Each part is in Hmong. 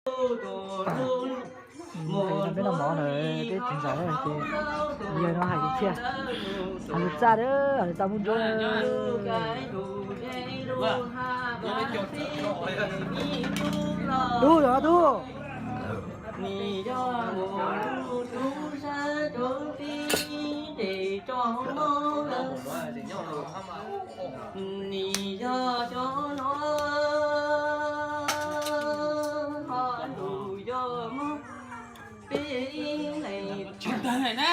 Hais tau peb noj mov lawm, peb tsis ntxaws lawm ces yawg no hais li thiab. Hais lus txaj, hais lus txaj muab nruab. Tub, yog tub. Tsis tag na.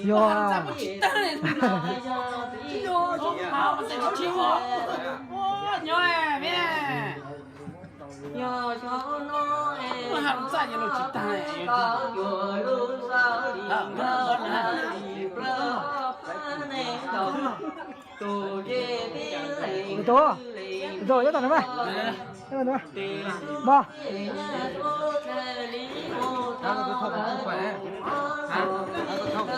Yog. Nyob, nyob, nyob. Tsis tag. Tus, tus, nyob tom no mas. Nyob tom no. Npog. Rov qab phav rau npua rau tsuag, rov qab xwb.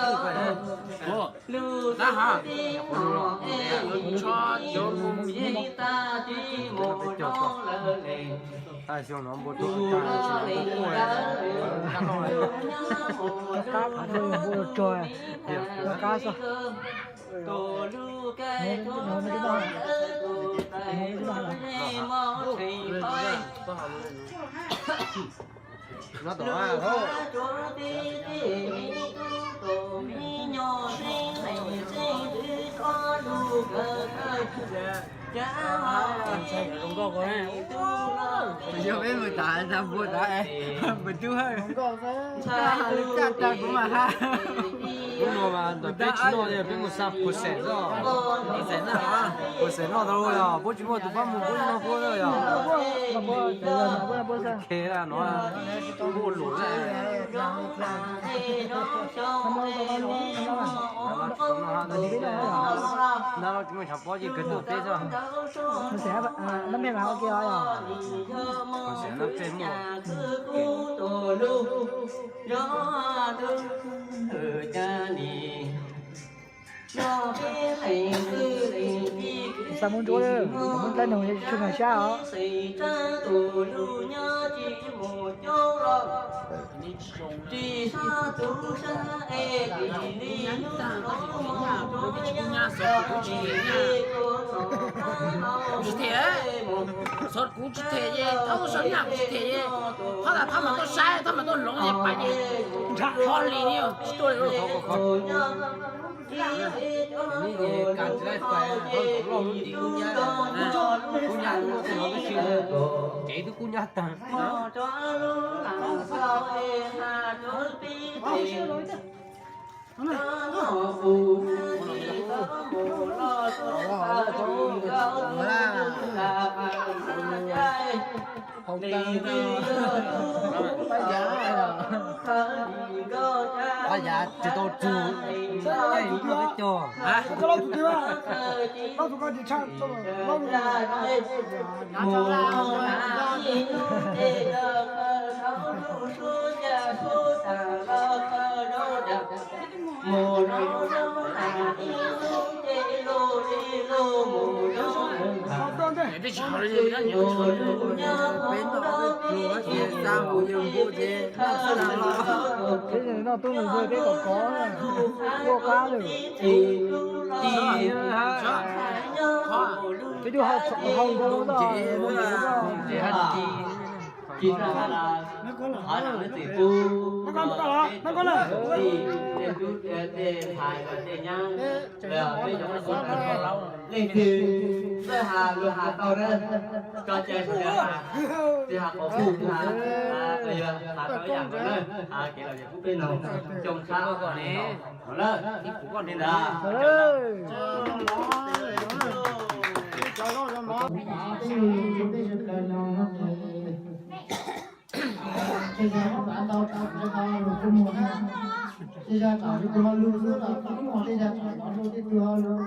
Yog peb mus tas tas npua tas, npawg tub, lwm txaj tag kuv mam hais. Hnub no mas ntawm peb tsis noj li, peb mus xa pus xeem, pus xeem noj tau yog puab tsis muaj tus pab mus puab noj puab yog. Khe no, puab ua luam na. Nab los tsis muaj tshav pob ces kawg tuaj peb xwb. Pus xeem nab peg muaj. Xa muab ntsuab, muab dlaib noog tsuj nkaus sab os. Tsis them, xyov kuv tsis them ces thaub tuaj saib nyaj kuv tsis them ces, thab tas thab mam tuaj saib thab mam tuaj hloov ces pais ces nrhab hlo li tsis tuaj li. Kub nyab, kub nyab, kub nyab tag. Pab yav tsis tau tsug, muaj peb caug. Peb noj tub nus npua peb kom kov, tuaj qab lawm. Peb twb hau ntau, hau ntau. Leej twg txawj has lus has tau na, tso cai sawv daws has, tsis has qhov kuj has, yog has tau ib yam nkaus na, kev lom zem pub peb noog, xyoo tshab los kom ne, no na, li ntawd. Tej zaum tau tau tau los kuj muaj na. Tej zaum tau li kuv ho lus xwb los kuj muaj, tej zaum tau tau lus tej tug ho lus.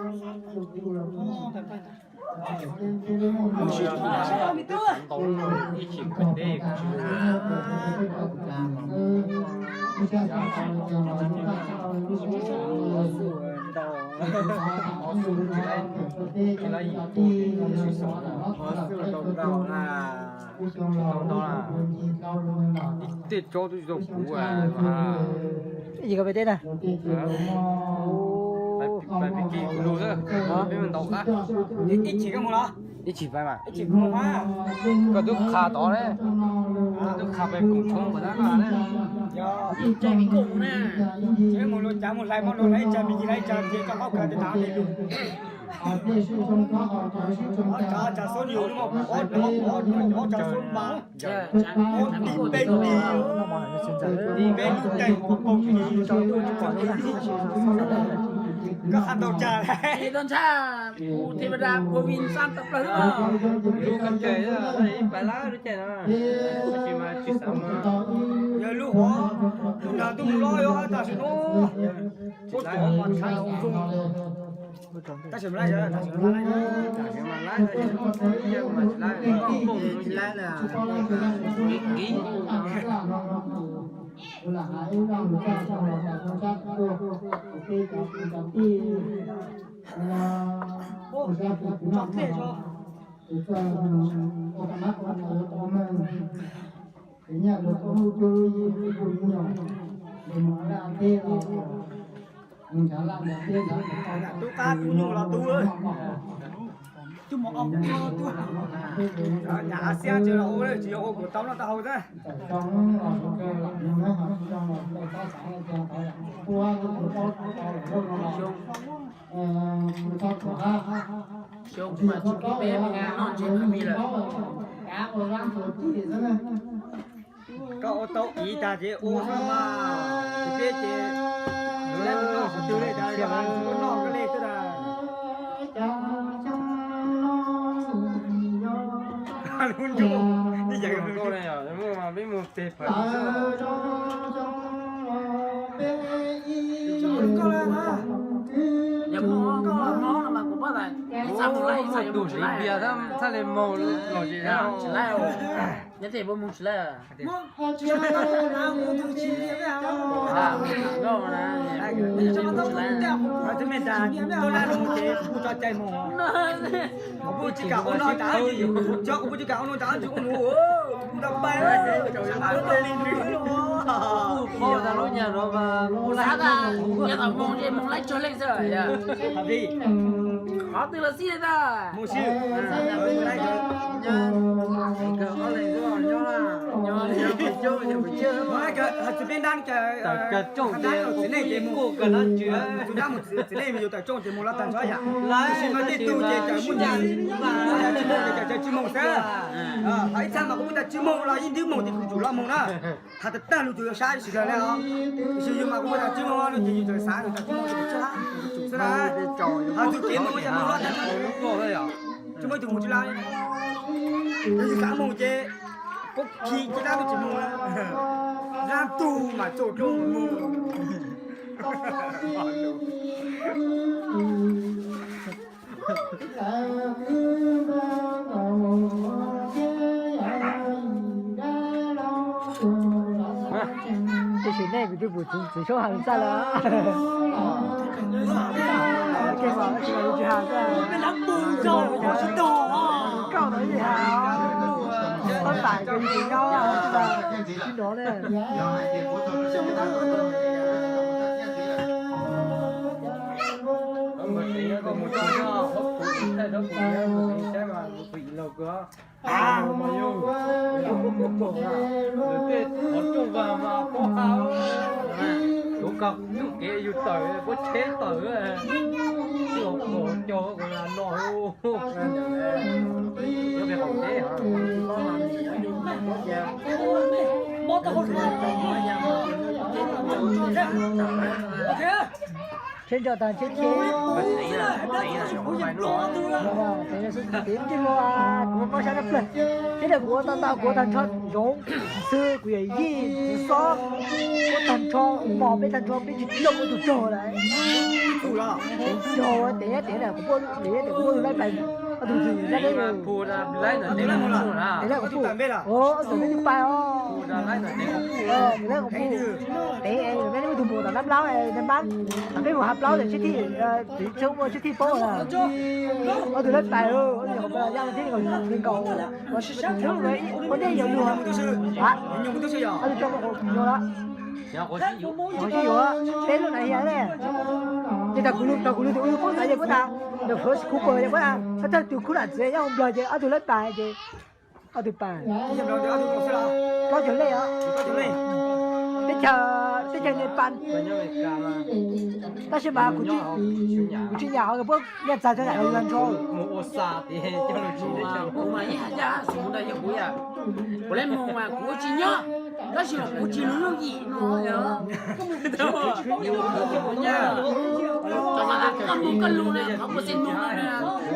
Tau, tsis laib, tsis laib yim tus, tsis xav na. Tsis tau ntau na. Tsis tau ntau na. Ib tej tsob twb tsis tau puv mas. Ib yim koj pem teb na. Pais pem kis kuv lug xwb, peb mus ntaus qab. Ib chim koj mus los? Ib chim pais mas. Koj twb qha tod ne. Twb qha pem koom tshoob npaum tab na. Ib tsaig me koom na. Ces mus luag cav mus hlais mov luag ib tsaig me kis ib tsaig ces koj qaub kawg tej tag tej lug. Ob tsav xub yus lub, ob tsav xub mas, ob tim peb tim, peb lub teem pob kws, koj qha ntau tsawg. Tus ntxhais, kuv thim ma da puav vim xab tau plaws xwb. Lub koj ces ib pab lab lub caij no, tab sis mas tsis xav mas. Yog lub hov, tus nrag tuaj mus los yog tam sim no. Kuv tuav mas tshaib zoo zoo. Tab sis mas laib, tab sis mas laib, tab sis mas laib, tab sis mas laib, tab sis mas laib, Tub qab tub nyuj los tub, tub mos ob tub, nyam a xiab tsis los ua, tsis yog ua kuv tau noj tau haus xwb. Xyoo mas tsis pub peb noj ntshe khwv mi lawm. Koj ua tau ib tag ces ua xwb mas, tsis peb ces tsis laib mus noj qhov twg li, tas yog tsis muaj noj koj li xwb tas. Lub ntsej muag, peb mus teg phav. Yog muaj mob no mas kuv pab tas ib txhia mus laib, ib txhia yuav mus tsis laib. Tus pliag txhaj li moog los tsis laib, nyob tej puab mus tsis laib. Kuv tsis kam ua no tas, kuv tsis kam ua no tas, kuv tsis ua nus, kuv tsis ua nus. Kuv xav tas yog thaum moog ces moog laib tsawg leej xwb. Qhov twg los xij tas. Txiv neej ces mus, tus dab mus txiv neej yuav tawm rooj ces mus los tag nrho yam. Tab sis mas tej tug ces tawm muaj nyiaj, tsis moog ces tawm tsis moog xwb. Ho ib txhia mas kuv muab tas tsis moog los yeej ntsib moog ces kuv tsum los moog na. Has tas tag lug tsuas yuav saib sawv daws li os. Tab sis yus mas kuv muab tas tsis moog no ces yus txawm xav tas tsis moog ces tsum xwb na. Ho tus kev moog yog moog los tag nrho, tsis muaj ib tug mus tsis laib. Yog yus xav moog ces koj khi cia dab tsis moog, dab tug mas txaus rooj moog. Tiam sis nej kuv twb pum txiv saub has txaj lawm. Kev mam tsis has txaj. Kauj no ib has, tab tam kev tsis nyob, tsis nrov ne. Kuv koj ntug kev yus tawm, kuv tsheb tawm, tsis ua qhov coj kuv no. Nyob pem qaum teb. Tsheb nroj tag tsheb tsheb. Tev ntej luag kuv pab sab dab plawg. Tsheb ntawd kuv ua tau ntau, kuv ua tag nrho zoov xwb, kuv yawm yij txiv xob, kuv tag nrho mos peb tag nrho peb tsis tau muaj tus raug lawm. Raug tev tev na, kuv muaj tev kuv muaj laib pais, ob tug twg laib peb. Tev na kuv, ob tug peb twb pais os. Lawv kuj mus, peb peb mus tus mus tom nab plaub ne, nab npab, peb mus hav plaub ces sib thij, txiv tseeb ua sib thij paub na. Ob tug lawv pais, ob tug yaj thiab nkaus, ua ntej yuav luag, ob tug tso nyuag los. Qhov sib yuav, peb lub na hias ne, ces thaum kuv lug, thaum kuv lug tus ub lug poob ntawd ces puab tas, ntawm Fluor Cooper ces puab tas, thaum tus khub nam txiv nyob hauv Nplog ces ob tug lawv pais ces ob tug pais. Plaub caug leej os. Teb chaws, teb chaws Nepal. Tab sis mas kuv tsis, kuv tsis nyam hov puab nyaj txag cov nam yuav nrho. Kuv mas ib hais tias xum mus ntawd yog kuv yam, kuv lawv mus mas kuv tsis nyob, tab sis mas kuv tsis lug yooj yim no. Koj mus koj lug na, qhov kuv xeeb mus na,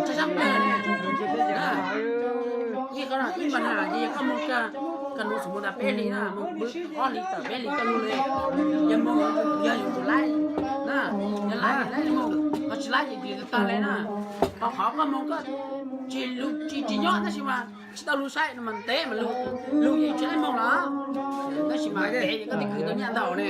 tsis sab plaws ne. Ib qho ib npa na, ces koj mus koj lug xum mus tas peb hlis na, mus pw ob hlis tawm peb hlis koj lug li. Yog mus yog yus tus laib na, yog laib laib mus, ho tsis laib ces tsis tag li na. Ho qhov koj mus koj tsis lug tsis, tsis nyob tab sis mas tsis tau lug saib no mas ntev mas lug, lug yeej tsis laib moog los. Tab sis mas kev koj tus kwv tau nyaj ntau ne.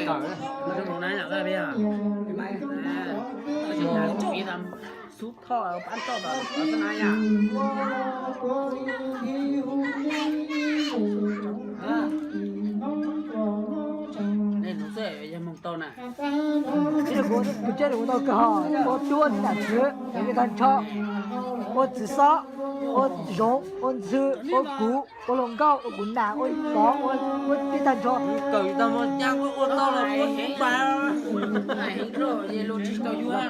Xub thoj pab toj tom xab na yom. Nej nug xwb yog moog tau na. Kuv tsev kuv tau kawg ho, ua tub ua ntxhw, ua tag nrho, ua txiv xob, ua zoov, ua ntxhw, ua kuv, ua hluas nkauj, ua kuv nam, ua tov, ua tib tag nrho. Kawm tag mo cas kuj ua tau los kuj pa.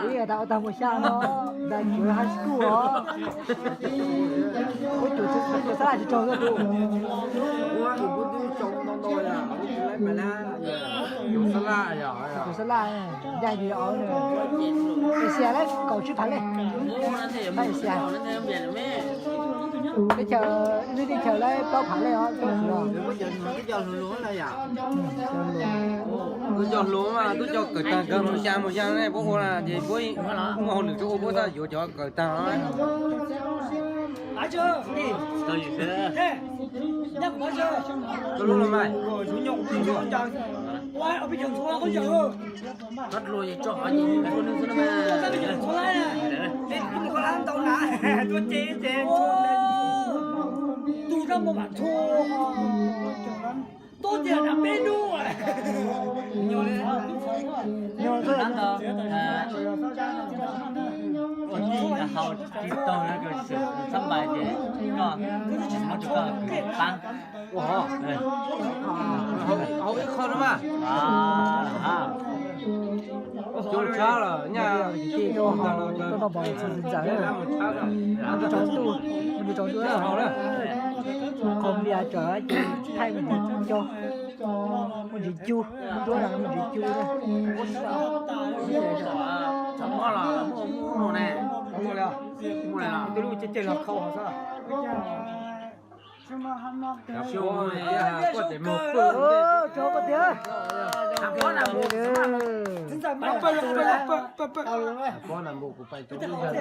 Kuv yeej tas ua tag mus xya no, ntais cuav high school os. Kuv cuav, kuv cuav xab laj tsis raug xwb kuv. Cuav xab laj, cuav xab laj, ya yus os. Asia lawm kaum tsib phav leej. Asia. Teb chaws, lub teb chaws lawm plaub phav leej os. Tub cov hluas mas tub cov kawm tag kawg mus xya mus xya ne, puab ua ces puab muaj hauj lwm tsis ua, puab txhob yuav cov kawm tag. Tau lub los mas. Koj dluag ces tso qhov nyuam qhuav nws xwb na. Tus koj muaj vam txhua. Tub tiag na peb hnub. Nyuag ntau, ua tij haus tsis tau na, xab npais ces koj muab rau koj kwv pab. Haus ib qho na mas. Coob tshaj lawm nyaj. Tij tau haus, tau tau pom txhua txhua ntxawm. Tso ntuj, tso ntuj. Qhov npias tsawv ces thaij mus ntsis co, mus ntsis cu, muab duab no mus ntsis cu. Cov mob los muaj mus ne. Muaj li, twb lub ceg ceg los khau xwb. Pob na mus kuv pais rau lub zog.